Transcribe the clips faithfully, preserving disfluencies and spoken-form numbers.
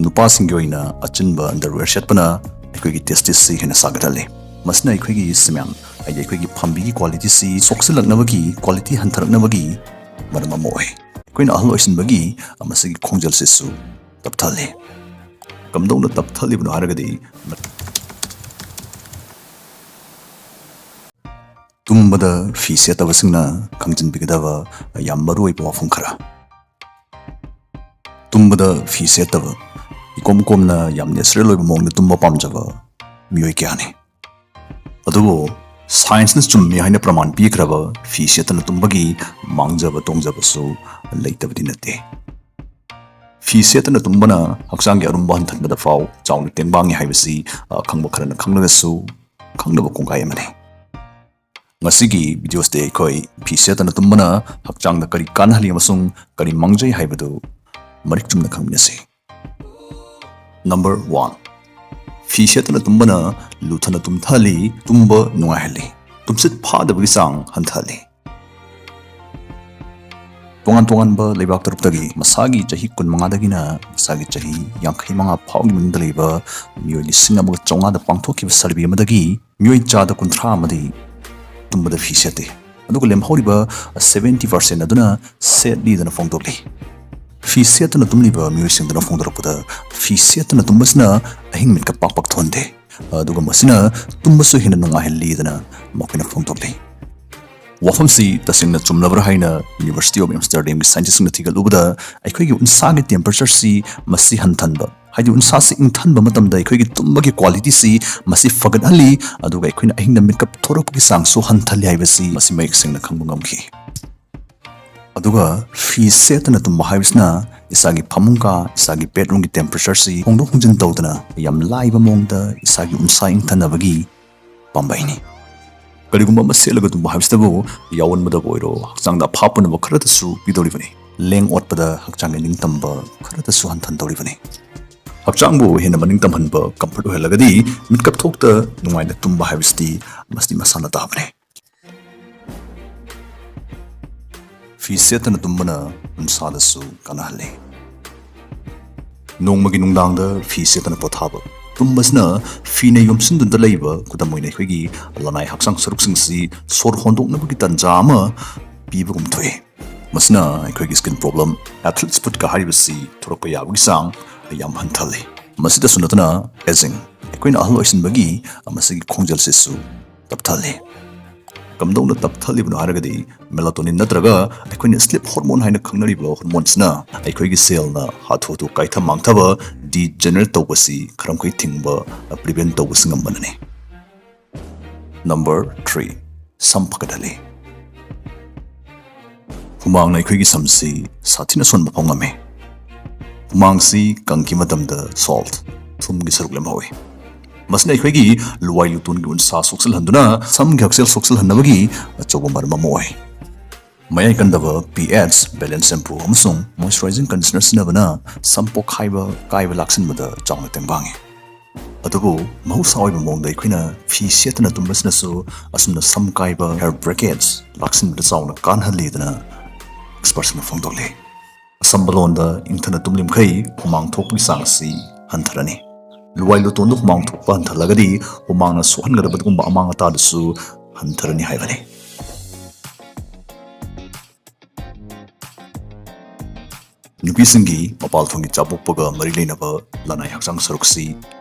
ꯅꯨꯄꯥꯁꯤꯡꯒꯤ ꯑꯣꯏꯅ ꯑꯆꯤꯟꯕ underwear ꯁꯦꯠꯄꯅ ꯑꯩꯈꯣꯏꯒꯤ testisꯁꯤ ꯍꯦꯟꯅ ꯁꯥꯒꯠꯍꯜꯂꯤ꯫ ꯃꯁꯤꯅ ꯑꯩꯈꯣꯏꯒꯤ semen, ꯍꯥꯏꯗꯤ ꯑꯩꯈꯣꯏꯒꯤ ꯐꯝꯕꯤꯒꯤ qualityꯁꯤ ꯁꯣꯛꯆꯤꯜꯂꯛꯅꯕꯒꯤ, quality ꯍꯟꯊꯔꯛꯅꯕꯒꯤ ꯃꯔꯝ ꯑꯃ ꯑꯣꯏ꯫ ꯑꯩꯈꯣꯏꯅ ꯑꯍꯜ ꯑꯣꯏꯁꯤꯟꯕꯒꯤ ꯃꯁꯤꯒꯤ ꯈꯣꯡꯖꯦꯜꯁꯤꯁꯨ ꯇꯞꯊꯍꯜꯂꯤ꯫ ꯀꯝꯗꯧꯅ ꯇꯞꯊꯍꯜꯂꯤꯕꯅꯣ ꯍꯥꯏꯔꯒꯗꯤ, ꯇꯨꯝꯕꯗ ꯐꯤ ꯁꯦꯠꯇꯕꯁꯤꯡꯅ ꯈꯪꯖꯤꯟꯕꯤꯒꯗꯕ ꯌꯥꯝ ꯃꯔꯨꯑꯣꯏꯕ ꯋꯥꯐꯝ ꯈꯔ꯫ ꯇꯨꯝꯕꯗ ꯐꯤ ꯁꯦꯠꯇꯕ, ꯏꯀꯣꯝ ꯀꯣꯝꯅ ꯌꯥꯝ natural ꯑꯣꯏꯕ ꯃꯑꯣꯡꯗ ꯇꯨꯝꯕ ꯄꯥꯝꯖꯕ ꯃꯤꯑꯣꯏ ꯀꯌꯥꯅꯤ꯫ ꯑꯗꯨꯕꯨ scienceꯅ ꯆꯨꯝꯃꯤ ꯍꯥꯏꯅ ꯄ꯭ꯔꯃꯥꯟ ꯄꯤꯈ꯭ꯔꯕ ꯐꯤ ꯁꯦꯠꯇꯅ ꯇꯨꯝꯕꯒꯤ ꯃꯥꯡꯖꯕ ꯇꯣꯡꯖꯕꯁꯨ ꯂꯩꯇꯕꯗꯤ ꯅꯠꯇꯦ꯫ ꯐꯤ ꯁꯦꯠꯇꯅ ꯇꯨꯝꯕꯅ ꯍꯛꯆꯥꯡꯒꯤ ꯑꯔꯨꯝꯕ ꯍꯟꯊꯟꯕꯗ ꯐꯥꯎ ꯆꯥꯎꯅ ꯇꯦꯡꯕꯥꯡꯉꯤ ꯍꯥꯏꯕꯁꯤ, ꯑ, ꯈꯪꯕ ꯈꯔꯅ ꯈꯪꯂꯒꯁꯨ ꯈꯪꯗꯕ ꯀꯣꯡꯒꯥꯏ ꯑꯃꯅꯤ꯫ ꯉꯁꯤꯒꯤ videoꯁꯤꯗ ꯑꯩꯈꯣꯏ ꯐꯤ ꯁꯦꯠꯇꯅ ꯇꯨꯝꯕꯅ ꯍꯛꯆꯥꯡꯗ ꯀꯔꯤ ꯀꯥꯟꯅꯍꯜꯂꯤ ꯑꯃꯁꯨꯡ ꯀꯔꯤ ꯃꯥꯡꯖꯩ ꯍꯥꯏꯕꯗꯨ ꯃꯔꯤꯛ ꯆꯨꯝꯅ ꯈꯪꯃꯤꯟꯅꯁꯤ꯫ Number one, ꯐꯤ ꯁꯦꯠꯇꯅ ꯇꯨꯝꯕꯅ ꯂꯨꯊꯅ ꯇꯨꯝꯊꯍꯜꯂꯤ, ꯇꯨꯝꯕ ꯅꯨꯡꯉꯥꯏꯍꯜꯂꯤ, ꯇꯨꯝꯁꯤꯠ ꯐꯥꯗꯕꯒꯤ ꯆꯥꯡ ꯍꯟꯊꯍꯜꯂꯤ꯫ ꯇꯣꯉꯥꯟ ꯇꯣꯉꯥꯟꯕ ꯂꯩꯕꯥꯛ ꯇꯔꯨꯛꯇꯒꯤ ꯃꯁꯥꯒꯤ ꯆꯍꯤ ꯀꯨꯟꯃꯉꯥꯗꯒꯤꯅ ꯃꯁꯥꯒꯤ ꯆꯍꯤ ꯌꯥꯡꯈꯩ ꯃꯉꯥ ꯐꯥꯎꯒꯤ ꯃꯅꯨꯡꯗ ꯂꯩꯕ ꯃꯤꯑꯣꯏ ꯂꯤꯁꯤꯡ ꯑꯃꯒ ꯆꯥꯝꯃꯉꯥꯗ ꯄꯥꯡꯊꯣꯛꯈꯤꯕ survey ꯑꯃꯗꯒꯤ ꯃꯤꯑꯣꯏ ꯆꯥꯗ ꯀꯨꯟꯊ꯭ꯔꯥ ꯑꯃꯗꯤ ꯇꯨꯝꯕꯗ ꯐꯤ ꯁꯦꯠꯇꯦ, ꯑꯗꯨꯒ ꯂꯦꯝꯍꯧꯔꯤꯕ seventy percent ꯑꯗꯨꯅ ꯁꯦꯠꯂꯤꯗꯅ ꯐꯣꯡꯗꯣꯛꯂꯤ꯫ ꯐꯤ ꯁꯦꯠꯇꯅ ꯇꯨꯝꯂꯤꯕ ꯃꯤꯑꯣꯏꯁꯤꯡꯗꯨꯅ ꯐꯣꯡꯗꯣꯔꯛꯄꯗ, ꯐꯤ ꯁꯦꯠꯇꯅ ꯇꯨꯝꯕꯁꯤꯅ ꯑꯍꯤꯡ ꯃꯤꯠꯀꯞ ꯄꯥꯛ ꯄꯥꯛ ꯊꯣꯛꯍꯟꯗꯦ, ꯑꯗꯨꯒ ꯃꯁꯤꯅ ꯇꯨꯝꯕꯁꯨ ꯍꯦꯟꯅ ꯅꯨꯡꯉꯥꯏꯍꯜꯂꯤꯗꯅ ꯃꯈꯣꯏꯅ ꯐꯣꯡꯗꯣꯛꯂꯤ꯫ ꯋꯥꯐꯝꯁꯤ ꯇꯁꯦꯡꯅ ꯆꯨꯝꯂꯕ꯭ꯔꯥ ꯍꯥꯏꯅ University of Amsterdamꯒꯤ scientistꯁꯤꯡꯅ ꯊꯤꯒꯠꯂꯨꯕꯗ, ꯑꯩꯈꯣꯏꯒꯤ ꯎꯟꯁꯥꯒꯤ temperatureꯁꯤ ꯃꯁꯤ ꯍꯟꯊꯟꯕ, ꯍꯥꯏꯗꯤ ꯎꯟꯁꯥꯁꯤ ꯏꯪꯊꯟꯕ ꯃꯇꯝꯗ ꯑꯩꯈꯣꯏꯒꯤ ꯇꯨꯝꯕꯒꯤ qualityꯁꯤ ꯃꯁꯤ ꯐꯒꯠꯍꯜꯂꯤ, ꯑꯗꯨꯒ ꯑꯩꯈꯣꯏꯅ ꯑꯍꯤꯡꯗ ꯃꯤꯠꯀꯞ ꯊꯣꯔꯛꯄꯒꯤ ꯆꯥꯡꯁꯨ ꯍꯟꯊꯍꯜꯂꯤ ꯍꯥꯏꯕꯁꯤ ꯃꯁꯤ ꯃꯌꯦꯛ ꯁꯦꯡꯅ ꯈꯪꯕ ꯉꯝꯈꯤ꯫ ꯑꯗꯨꯒ ꯐꯤ ꯁꯦꯠꯇꯅ ꯇꯨꯝꯕ ꯍꯥꯏꯕꯁꯤꯅ ꯏꯁꯥꯒꯤ ꯐꯃꯨꯡ ꯀꯥ, ꯏꯁꯥꯒꯤ bedroomꯒꯤ temperatureꯁꯤ ꯍꯣꯡꯗꯣꯛ ꯍꯣꯡꯖꯤꯟ ꯇꯧꯗꯅ ꯌꯥꯝ ꯂꯥꯏꯕ ꯃꯑꯣꯡꯗ ꯏꯁꯥꯒꯤ ꯎꯟꯁꯥ ꯏꯪꯊꯅꯕꯒꯤ ꯄꯥꯝꯕꯩꯅꯤ꯫ ꯀꯔꯤꯒꯨꯝꯕ ꯑꯃ ꯁꯦꯠꯂꯒ ꯇꯨꯝꯕ ꯍꯥꯏꯕꯁꯤꯗꯕꯨ ꯌꯥꯑꯣꯟꯕꯗꯕꯨ ꯑꯣꯏꯔꯣ, ꯍꯛꯆꯥꯡꯗ ꯑꯐꯥ ꯄꯨꯅꯕ ꯈꯔꯗꯁꯨ ꯄꯤꯗꯧꯔꯤꯕꯅꯤ꯫ ꯂꯦꯡ ꯑꯣꯠꯄꯗ ꯍꯛꯆꯥꯡꯒꯤ ꯅꯤꯡꯇꯝꯕ ꯈꯔꯗꯁꯨ ꯍꯟꯊꯍꯟꯗꯧꯔꯤꯕꯅꯤ꯫ ꯍꯛꯆꯥꯡꯕꯨ ꯍꯦꯟꯅ ꯃꯅꯤꯡ ꯇꯝꯍꯟꯕ, comfort ꯑꯣꯏꯍꯜꯂꯒꯗꯤ ꯃꯤꯠꯀꯞ ꯊꯣꯛꯇ ꯅꯨꯡꯉꯥꯏꯅ ꯇꯨꯝꯕ ꯍꯥꯏꯕꯁꯤꯗꯤ ꯃꯁꯤꯗꯤ ꯃꯁꯥꯅ ꯇꯥꯕꯅꯤ꯫ ꯐꯤ ꯁꯦꯠꯇꯅ ꯇꯨꯝꯕꯅ ꯎꯟꯁꯥꯗꯁꯨ ꯀꯥꯟꯅꯍꯜꯂꯤ꯫ ꯅꯣꯡꯃꯒꯤ ꯅꯨꯡꯗꯥꯡꯗ ꯐꯤ ꯁꯦꯠꯇꯅ ꯄꯣꯊꯥꯕ꯫ ꯇꯨꯝꯕꯁꯤꯅ ꯐꯤꯅ ꯌꯣꯝꯁꯤꯟꯗꯨꯅ ꯂꯩꯕ, ꯈꯨꯗꯝ ꯑꯣꯏꯅ ꯑꯩꯈꯣꯏꯒꯤ ꯂꯅꯥꯏ ꯍꯛꯆꯥꯡ ꯁꯔꯨꯛꯁꯤꯡꯁꯤ ꯁꯣꯔ ꯍꯣꯟꯗꯣꯛꯅꯕꯒꯤ ꯇꯥꯟꯖꯥ ꯑꯃ ꯄꯤꯕꯒꯨꯝ ꯊꯣꯛꯏ꯫ ꯃꯁꯤꯅ ꯑꯩꯈꯣꯏꯒꯤ skin problem, athlete's footꯀ ꯍꯥꯏꯔꯤꯕꯁꯤ ꯊꯣꯔꯛꯄ ꯌꯥꯕꯒꯤ ꯆꯥꯡ ꯌꯥꯝ ꯍꯟꯊꯍꯜꯂꯤ꯫ ꯃꯁꯤꯗꯁꯨ ꯅꯠꯇꯅ, aging, ꯑꯩꯈꯣꯏꯅ ꯑꯍꯜ ꯑꯣꯏꯁꯤꯟꯕꯒꯤ ꯃꯁꯤꯒꯤ ꯈꯣꯡꯖꯦꯜꯁꯤꯁꯨ ꯇꯞꯊꯍꯜꯂꯤ꯫ ꯀꯝꯗꯧꯅ ꯇꯞꯊꯍꯜꯂꯤꯕꯅꯣ ꯍꯥꯏꯔꯒꯗꯤ, melatonin ꯅꯠꯇ꯭ꯔꯒ ꯑꯩꯈꯣꯏꯅ sleep hormone ꯍꯥꯏꯅ ꯈꯪꯅꯔꯤꯕ hormoneꯁꯤꯅ ꯑꯩꯈꯣꯏꯒꯤ cellꯅ ꯍꯥꯊꯨ ꯍꯥꯊꯨ ꯀꯥꯏꯊ ꯃꯥꯡꯊꯕ, degenerate ꯇꯧꯕꯁꯤ ꯈꯔ ꯃꯈꯩ ꯊꯤꯡꯕ, prevent ꯇꯧꯕꯁꯤ ꯉꯝꯕꯅꯅꯤ꯫ Number three, ꯁꯝ ꯐꯒꯠꯍꯜꯂꯤ꯫ ꯍꯨꯃꯥꯡꯅ ꯑꯩꯈꯣꯏꯒꯤ ꯁꯝꯁꯤ ꯁꯥꯊꯤꯅ ꯁꯣꯟꯕ ꯐꯥꯎ ꯉꯝꯃꯤ꯫ ꯍꯨꯃꯥꯡꯁꯤ ꯀꯪꯈꯤꯕ ꯃꯇꯝꯗ salt, ꯊꯨꯝꯒꯤ ꯁꯔꯨꯛ ꯂꯦꯝꯍꯧꯏ꯫ ꯃꯁꯤꯅ ꯑꯩꯈꯣꯏꯒꯤ ꯂꯨꯋꯥꯏ ꯂꯨꯇꯣꯟꯒꯤ ꯎꯟꯁꯥ ꯁꯣꯛꯆꯤꯜꯍꯟꯗꯨꯅ ꯁꯝꯒꯤ ꯍꯛꯁꯦꯜ ꯁꯣꯛꯆꯤꯜꯍꯟꯅꯕꯒꯤ ꯑꯆꯧꯕ ꯃꯔꯝ ꯑꯃ ꯑꯣꯏ꯫ ꯃꯌꯥꯏ ꯀꯟꯗꯕ pH balance shampoo ꯑꯃꯁꯨꯡ moisturizing conditioner ꯁꯤꯖꯤꯟꯅꯕꯅ ꯁꯝ ꯄꯣꯛꯈꯥꯏꯕ, ꯀꯥꯏꯕ ꯂꯥꯛꯁꯤꯟꯕꯗ ꯆꯥꯎꯅ ꯇꯦꯡꯕꯥꯡꯉꯤ꯫ ꯑꯗꯨꯕꯨ ꯃꯍꯧꯁꯥ ꯑꯣꯏꯕ ꯃꯑꯣꯡꯗ ꯑꯩꯈꯣꯏꯅ ꯐꯤ ꯁꯦꯠꯇꯅ ꯇꯨꯝꯕꯁꯤꯅꯁꯨ ꯑꯁꯨꯝꯅ ꯁꯝ ꯀꯥꯏꯕ, hair breakage, ꯂꯥꯛꯁꯤꯟꯕꯗ ꯆꯥꯎꯅ ꯀꯥꯟꯍꯜꯂꯤ ꯑꯗꯨꯅ expertꯁꯤꯡꯅ ꯐꯣꯡꯗꯣꯛꯂꯤ꯫ ꯑꯁꯝꯕ ꯂꯣꯟꯗ, ꯏꯪꯊꯅ ꯇꯨꯝꯂꯤꯃꯈꯩ ꯍꯨꯃꯥꯡ ꯊꯣꯛꯄꯒꯤ ꯆꯥꯡ ꯑꯁꯤ ꯍꯟꯊꯔꯅꯤ꯫ ꯂꯨꯋꯥꯏ ꯂꯨꯇꯣꯟꯗ ꯍꯨꯃꯥꯡ ꯊꯣꯛꯄ ꯍꯟꯊꯍꯜꯂꯒꯗꯤ ꯍꯨꯃꯥꯡꯅ ꯁꯣꯛꯍꯟꯒꯗꯕ ꯑꯗꯨꯒꯨꯝꯕ ꯑꯃꯥꯡ ꯑꯇꯥꯗꯨꯁꯨ ꯍꯟꯊꯔꯅꯤ ꯍꯥꯏꯕꯅꯤ꯫ ꯅꯨꯄꯤꯁꯤꯡꯒꯤ ꯃꯄꯥꯜ ꯊꯣꯡꯒꯤ ꯆꯥꯕꯣꯛꯄꯒ ꯃꯔꯤ ꯂꯩꯅꯕ ꯂꯅꯥꯏ ꯍꯛꯆꯥꯡ ꯁꯔꯨꯛꯁꯤ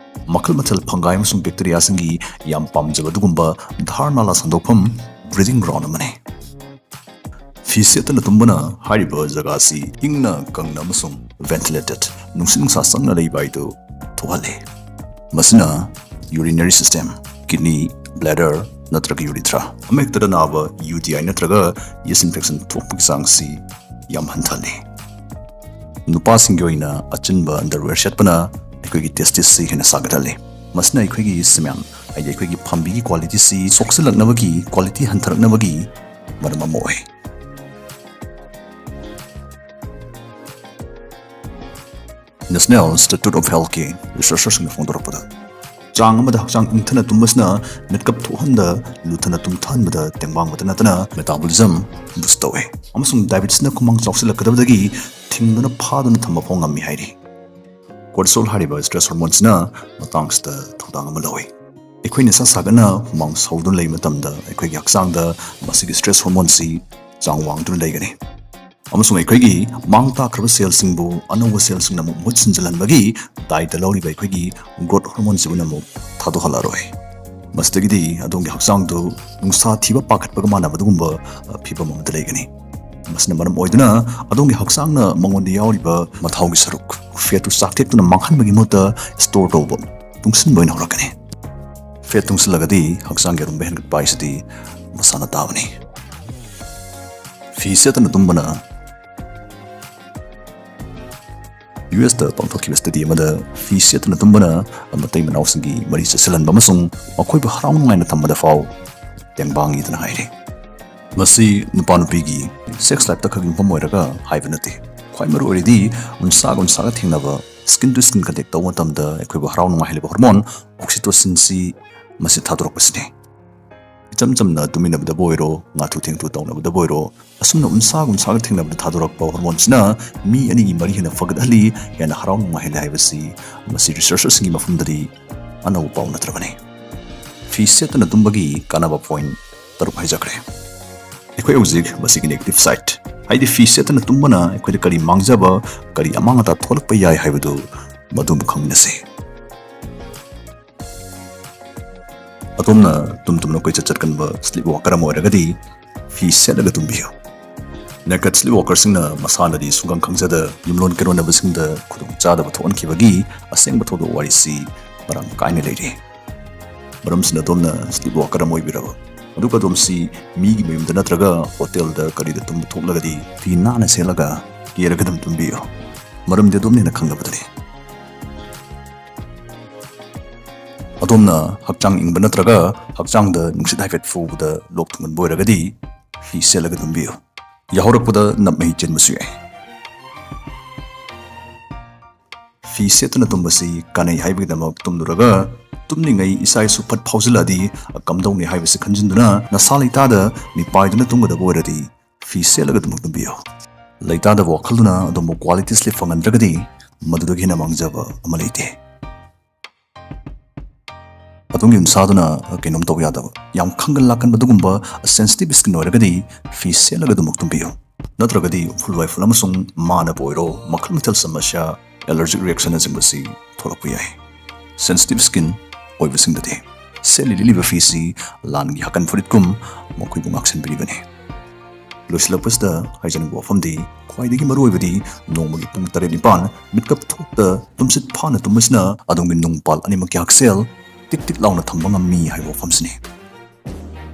ꯃꯈꯜ ꯃꯊꯦꯜ fungi ꯑꯃꯁꯨꯡ bacteriaꯁꯤꯡꯒꯤ ꯌꯥꯝ ꯄꯥꯝꯖꯕ ꯑꯗꯨꯒꯨꯝꯕ ꯙꯥꯔ ꯅꯥꯂꯥ ꯁꯟꯗꯣꯛꯐꯝ, breeding ground ꯑꯃꯅꯤ꯫ ꯐꯤ ꯁꯦꯠꯇꯅ ꯇꯨꯝꯕꯅ ꯍꯥꯏꯔꯤꯕ ꯖꯒꯥꯁꯤ ꯏꯪꯅ ꯀꯪꯅ ꯑꯃꯁꯨꯡ ventilated, ꯅꯨꯡꯁꯤꯠ ꯅꯨꯡꯁꯥ ꯆꯪꯅ ꯂꯩꯕ ꯍꯥꯏꯗꯨ ꯊꯣꯛꯍꯜꯂꯤ꯫ ꯃꯁꯤꯅ urinary system, kidney, bladder ꯅꯠꯇ꯭ꯔꯒ urethra, ꯑꯃꯍꯦꯛꯇꯗ ꯅꯥꯕ UTI ꯅꯠꯇ꯭ꯔꯒ yeast infection ꯊꯣꯛꯄꯒꯤ ꯆꯥꯡꯁꯤ ꯌꯥꯝ ꯍꯟꯊꯍꯜꯂꯤ꯫ ꯅꯨꯄꯥꯁꯤꯡꯒꯤ ꯑꯣꯏꯅ ꯑꯆꯤꯟꯕ underwear ꯁꯦꯠꯄꯅ ꯑꯩꯈꯣꯏꯒꯤ testisꯁꯤ ꯍꯦꯟꯅ ꯁꯥꯒꯠꯍꯜꯂꯤ꯫ ꯃꯁꯤꯅ ꯑꯩꯈꯣꯏꯒꯤ semen, ꯍꯥꯏꯗꯤ ꯑꯩꯈꯣꯏꯒꯤ ꯐꯥꯝꯕꯤꯒꯤ qualityꯁꯤ ꯁꯣꯛꯆꯤꯜꯂꯛꯅꯕꯒꯤ, quality ꯍꯟꯊꯔꯛꯅꯕꯒꯤ ꯃꯔꯝ ꯑꯃ ꯑꯣꯏ꯫ National Institute of Healthꯀꯤ researcherꯁꯤꯡꯅ ꯐꯣꯡꯗꯣꯔꯛꯄꯗ, ꯆꯥꯡ ꯑꯃꯗ ꯍꯛꯆꯥꯡ ꯏꯪꯊꯅ ꯇꯨꯝꯕꯁꯤꯅ ꯃꯤꯠꯀꯞ ꯊꯣꯛꯍꯟꯗ, ꯂꯨꯊꯅ ꯇꯨꯝꯊꯍꯟꯕꯗ ꯇꯦꯡꯕꯥꯡꯕꯇ ꯅꯠꯇꯅ metabolism boost ꯇꯧꯏ ꯑꯃꯁꯨꯡ diabetesꯅ ꯈꯨꯃꯥꯡ ꯆꯥꯎꯁꯤꯜꯂꯛꯀꯗꯕꯗꯒꯤ ꯊꯤꯡꯗꯨꯅ ꯐꯥꯗꯨꯅ ꯊꯝꯕ ꯐꯥꯎ ꯉꯝꯃꯤ ꯍꯥꯏꯔꯤ꯫ Cortisol ꯍꯥꯏꯔꯤꯕ stress hormoneꯁꯤꯅ ꯃꯇꯥꯡꯁꯤꯗ ꯊꯧꯗꯥꯡ ꯑꯃ ꯂꯧꯏ꯫ ꯑꯩꯈꯣꯏ ꯅꯤꯁꯥ ꯁꯥꯒꯠꯅ ꯍꯨꯃꯥꯡ ꯁꯧꯗꯨꯅ ꯂꯩꯕ ꯃꯇꯝꯗ ꯑꯩꯈꯣꯏꯒꯤ ꯍꯛꯆꯥꯡꯗ ꯃꯁꯤꯒꯤ stress hormoneꯁꯤ ꯆꯥꯡ ꯋꯥꯡꯗꯨꯅ ꯂꯩꯒꯅꯤ꯫ ꯑꯃꯁꯨꯡ ꯑꯩꯈꯣꯏꯒꯤ ꯃꯥꯡ ꯇꯥꯛꯈ꯭ꯔꯕ cellꯁꯤꯡꯕꯨ ꯑꯅꯧꯕ cellꯁꯤꯡꯅ ꯑꯃꯨꯛ ꯃꯍꯨꯠ ꯁꯤꯟꯖꯤꯜꯍꯟꯕꯒꯤ ꯗꯥꯏꯇ ꯂꯧꯔꯤꯕ ꯑꯩꯈꯣꯏꯒꯤ growth hormoneꯁꯤꯕꯨꯅ ꯑꯃꯨꯛ ꯊꯥꯗꯣꯛꯍꯜꯂꯔꯣꯏ꯫ ꯃꯁꯤꯗꯒꯤꯗꯤ ꯑꯗꯣꯝꯒꯤ ꯍꯛꯆꯥꯡꯗꯨ ꯅꯨꯡꯁꯥ ꯊꯤꯕ ꯄꯥꯈꯠꯄꯒ ꯃꯥꯟꯅꯕ ꯑꯗꯨꯒꯨꯝꯕ, ꯑ, ꯐꯤꯕꯝ ꯑꯃꯗ ꯂꯩꯒꯅꯤ꯫ ꯃꯁꯤꯅ ꯃꯔꯝ ꯑꯣꯏꯗꯨꯅ ꯑꯗꯣꯝꯒꯤ ꯍꯛꯆꯥꯡꯅ ꯃꯉꯣꯟꯗ ꯌꯥꯎꯔꯤꯕ ꯃꯊꯥꯎꯒꯤ ꯁꯔꯨꯛ, fatꯇꯨ ꯆꯥꯛꯊꯦꯛꯇꯨꯅ ꯃꯥꯡꯍꯟꯕꯒꯤ ꯃꯍꯨꯠꯇ store ꯇꯧꯕ, ꯇꯨꯡꯁꯤꯟꯕ ꯑꯣꯏꯅ ꯍꯧꯔꯛꯀꯅꯤ꯫ Fat ꯇꯨꯡꯁꯤꯜꯂꯒꯗꯤ ꯍꯛꯆꯥꯡꯒꯤ ꯑꯔꯨꯝꯕ ꯍꯦꯟꯒꯠꯄ ꯍꯥꯏꯁꯤꯗꯤ ꯃꯁꯥꯅ ꯇꯥꯕꯅꯤ꯫ ꯐꯤ ꯁꯦꯠꯇꯅ ꯇꯨꯝꯕꯅ ꯌꯨ ꯑꯦꯁꯇ ꯄꯥꯡꯊꯣꯛꯈꯤꯕ study ꯑꯃꯗ ꯐꯤ ꯁꯦꯠꯇꯅ ꯇꯨꯝꯕꯅ ꯃꯇꯩ ꯃꯅꯥꯎꯁꯤꯡꯒꯤ ꯃꯔꯤ ꯆꯦꯠꯁꯤꯜꯍꯟꯕ ꯑꯃꯁꯨꯡ ꯃꯈꯣꯏꯕꯨ ꯍꯔꯥꯎ ꯅꯨꯡꯉꯥꯏꯅ ꯊꯝꯕꯗ ꯐꯥꯎ ꯇꯦꯡꯕꯥꯡꯉꯤꯗꯅ ꯍꯥꯏꯔꯤ꯫ ꯃꯁꯤ ꯅꯨꯄꯥ ꯅꯨꯄꯤꯒꯤ sex lifeꯇ ꯈꯛ ꯌꯨꯝꯐꯝ ꯑꯣꯏꯔꯒ ꯍꯥꯏꯕ ꯅꯠꯇꯦ꯫ ꯈ꯭ꯋꯥꯏ ꯃꯔꯨ ꯑꯣꯏꯔꯤꯗꯤ ꯎꯟꯁꯥꯒ ꯎꯟꯁꯥꯒ ꯊꯦꯡꯅꯕ, skin to skin contact ꯇꯧꯕ ꯃꯇꯝꯗ ꯑꯩꯈꯣꯏꯕꯨ ꯍꯔꯥꯎ ꯅꯨꯡꯉꯥꯏꯍꯜꯂꯤꯕ hormone oxytocinꯁꯤ ꯃꯁꯤ ꯊꯥꯗꯣꯔꯛꯄꯁꯤꯅꯤ꯫ ꯏꯆꯝ ꯆꯝꯅ ꯇꯨꯃꯤꯟꯅꯕꯗꯕꯨ ꯑꯣꯏꯔꯣ, ꯉꯥꯊꯨ ꯊꯦꯡꯊꯨ ꯇꯧꯅꯕꯗꯕꯨ ꯑꯣꯏꯔꯣ, ꯑꯁꯨꯝꯅ ꯎꯟꯁꯥꯒ ꯎꯟꯁꯥꯒ ꯊꯦꯡꯅꯕꯗ ꯊꯥꯗꯣꯔꯛꯄ hormoneꯁꯤꯅ ꯃꯤ ꯑꯅꯤꯒꯤ ꯃꯔꯤ ꯍꯦꯟꯅ ꯐꯒꯠꯍꯜꯂꯤ, ꯍꯦꯟꯅ ꯍꯔꯥꯎ ꯅꯨꯡꯉꯥꯏꯍꯜꯂꯤ ꯍꯥꯏꯕꯁꯤ ꯃꯁꯤ researcherꯁꯤꯡꯒꯤ ꯃꯐꯝꯗꯗꯤ ꯑꯅꯧꯕ ꯄꯥꯎ ꯅꯠꯇ꯭ꯔꯕꯅꯤ꯫ ꯐꯤ ꯁꯦꯠꯇꯅ ꯇꯨꯝꯕꯒꯤ ꯀꯥꯟꯅꯕ point ꯇꯔꯨꯛ ꯍꯥꯏꯖꯈ꯭ꯔꯦ꯫ ꯑꯩꯈꯣꯏ ꯍꯧꯖꯤꯛ ꯃꯁꯤꯒꯤ negative side, ꯍꯥꯏꯗꯤ ꯐꯤ ꯁꯦꯠꯇꯅ ꯇꯨꯝꯕꯅ ꯑꯩꯈꯣꯏꯗ ꯀꯔꯤ ꯃꯥꯡꯖꯕ, ꯀꯔꯤ ꯑꯃꯥꯡ ꯑꯇꯥ ꯊꯣꯛꯂꯛꯄ ꯌꯥꯏ ꯍꯥꯏꯕꯗꯨ ꯃꯗꯨ ꯑꯃꯨꯛ ꯈꯪꯃꯤꯟꯅꯁꯤ꯫ ꯑꯗꯣꯝꯅ ꯇꯨꯝ ꯇꯨꯝꯅ ꯀꯣꯏꯆꯠ ꯆꯠꯀꯟꯕ sleep walker ꯑꯃ ꯑꯣꯏꯔꯒꯗꯤ ꯐꯤ ꯁꯦꯠꯂꯒ ꯇꯨꯝꯕꯤꯌꯨ꯫ Naked sleep walkerꯁꯤꯡꯅ ꯃꯁꯥꯅꯗꯤ ꯁꯨꯡꯈꯪ ꯈꯪꯖꯗ ꯌꯨꯝꯂꯣꯟ ꯀꯩꯔꯣꯟꯅꯕꯁꯤꯡꯗ ꯈꯨꯗꯣꯡꯆꯥꯗꯕ ꯊꯣꯛꯍꯟꯈꯤꯕꯒꯤ ꯑꯁꯦꯡꯕ ꯊꯧꯗꯣꯛ ꯋꯥꯔꯤꯁꯤ ꯃꯔꯥꯡ ꯀꯥꯏꯅ ꯂꯩꯔꯤ꯫ ꯃꯔꯝꯁꯤꯅ ꯑꯗꯣꯝꯅ sleep walker ꯑꯃ ꯑꯣꯏꯕꯤꯔꯕ, ꯑꯗꯨꯒ ꯑꯗꯣꯝꯁꯤ ꯃꯤꯒꯤ ꯃꯌꯨꯝꯗ ꯅꯠꯇ꯭ꯔꯒ hotelꯗ ꯀꯔꯤꯗ ꯇꯨꯝꯕ ꯊꯣꯛꯂꯒꯗꯤ ꯐꯤ ꯅꯥꯟꯅ ꯁꯦꯠꯂꯒ ꯀꯦꯔꯒ ꯑꯗꯨꯝ ꯇꯨꯝꯕꯤꯌꯨ꯫ ꯃꯔꯝꯗꯤ ꯑꯗꯣꯝꯅ ꯍꯦꯟꯅ ꯈꯪꯂꯕꯗꯨꯅꯤ꯫ ꯑꯗꯣꯝꯅ ꯍꯛꯆꯥꯡ ꯏꯪꯕ ꯅꯠꯇ꯭ꯔꯒ ꯍꯛꯆꯥꯡꯗ ꯅꯨꯡꯁꯤꯠ ꯍꯥꯏꯐꯦꯠ ꯐꯨꯕꯗ ꯂꯣꯛ ꯊꯨꯡꯒꯟꯕ ꯑꯣꯏꯔꯒꯗꯤ ꯐꯤ ꯁꯦꯠꯂꯒ ꯇꯨꯝꯕꯤꯌꯨ꯫ ꯌꯥꯍꯧꯔꯛꯄꯗ ꯅꯞ ꯃꯍꯤ ꯆꯦꯟꯕꯁꯨ ꯌꯥꯏ꯫ ꯐꯤ ꯁꯦꯠꯇꯨꯅ ꯇꯨꯝꯕꯁꯤ ꯀꯥꯟꯅꯩ ꯍꯥꯏꯕꯒꯤꯗꯃꯛ ꯇꯨꯝꯂꯨꯔꯒ ꯇꯨꯝꯂꯤꯉꯩ ꯏꯁꯥ ꯏꯁꯨ ꯐꯠ ꯐꯥꯎꯖꯤꯜꯂꯛꯑꯗꯤ ꯀꯝꯗꯧꯅꯤ ꯍꯥꯏꯕꯁꯤ ꯈꯟꯖꯤꯟꯗꯨꯅ ꯅꯁꯥ ꯂꯩꯇꯥꯗ ꯃꯤꯄꯥꯏꯗꯨꯅ ꯇꯨꯝꯒꯗꯕ ꯑꯣꯏꯔꯗꯤ ꯐꯤ ꯁꯦꯠꯂꯒ ꯑꯗꯨꯃꯛ ꯇꯨꯝꯕꯤꯌꯨ꯫ ꯂꯩꯇꯥꯗꯕ ꯋꯥꯈꯜꯗꯨꯅ ꯑꯗꯣꯝꯕꯨ quality sleep ꯐꯪꯍꯟꯗ꯭ꯔꯒꯗꯤ ꯃꯗꯨꯗꯒꯤ ꯍꯦꯟꯅ ꯃꯥꯡꯖꯕ ꯑꯃ ꯂꯩꯇꯦ꯫ ꯑꯗꯣꯝꯒꯤ ꯎꯟꯁꯥꯗꯨꯅ ꯀꯩꯅꯣꯝ ꯇꯧꯕ ꯌꯥꯗꯕ, ꯌꯥꯝ ꯈꯪꯒꯟ ꯂꯥꯛꯀꯟꯕ ꯑꯗꯨꯒꯨꯝꯕ sensitive skin ꯑꯣꯏꯔꯒꯗꯤ ꯐꯤ ꯁꯦꯠꯂꯒ ꯑꯗꯨꯃꯛ ꯇꯨꯝꯕꯤꯌꯨ꯫ ꯅꯠꯇ꯭ꯔꯒꯗꯤ ꯎꯐꯨꯜ ꯋꯥꯏꯐꯨꯜ ꯑꯃꯁꯨꯡ ꯃꯥꯅꯕ ꯑꯣꯏꯔꯣ, ꯃꯈꯜ ꯃꯊꯦꯜ ꯁꯃꯁ꯭ꯌꯥ, allergic reactionꯅꯆꯤꯡꯕꯁꯤ ꯊꯣꯛꯂꯛꯄ ꯌꯥꯏ꯫ Sensitive skin ꯑꯣꯏꯕꯁꯤꯡꯗꯗꯤ ꯁꯦꯠꯂꯤ ꯂꯤꯠꯂꯤꯕ ꯐꯤꯁꯤ ꯂꯥꯟꯒꯤ ꯍꯥꯀꯟ ꯐꯨꯔꯤꯠꯀꯨꯝ ꯃꯈꯣꯏꯕꯨ ꯉꯥꯛꯁꯦꯟꯕꯤꯔꯤꯕꯅꯤ꯫ ꯂꯣꯏꯁꯤꯜꯂꯛꯄꯁꯤꯗ ꯍꯥꯏꯖꯅꯤꯡꯕ ꯋꯥꯐꯝꯗꯤ, ꯈ꯭ꯋꯥꯏꯗꯒꯤ ꯃꯔꯨꯑꯣꯏꯕꯗꯤ ꯅꯣꯡꯃꯒꯤ ꯄꯨꯡ ꯇꯔꯦꯠ ꯅꯤꯄꯥꯟ ꯃꯤꯠꯀꯞ ꯊꯣꯛꯇ ꯇꯨꯝꯁꯤꯠ ꯐꯥꯅ ꯇꯨꯝꯕꯁꯤꯅ ꯑꯗꯣꯝꯒꯤ ꯅꯨꯡ ꯄꯥꯜ ꯑꯅꯤꯃꯛꯀꯤ ꯍꯛꯁꯦꯜ ꯇꯤꯛ ꯇꯤꯛ ꯂꯥꯎꯅ ꯊꯝꯕ ꯉꯝꯃꯤ ꯍꯥꯏꯕ ꯋꯥꯐꯝꯁꯤꯅꯤ꯫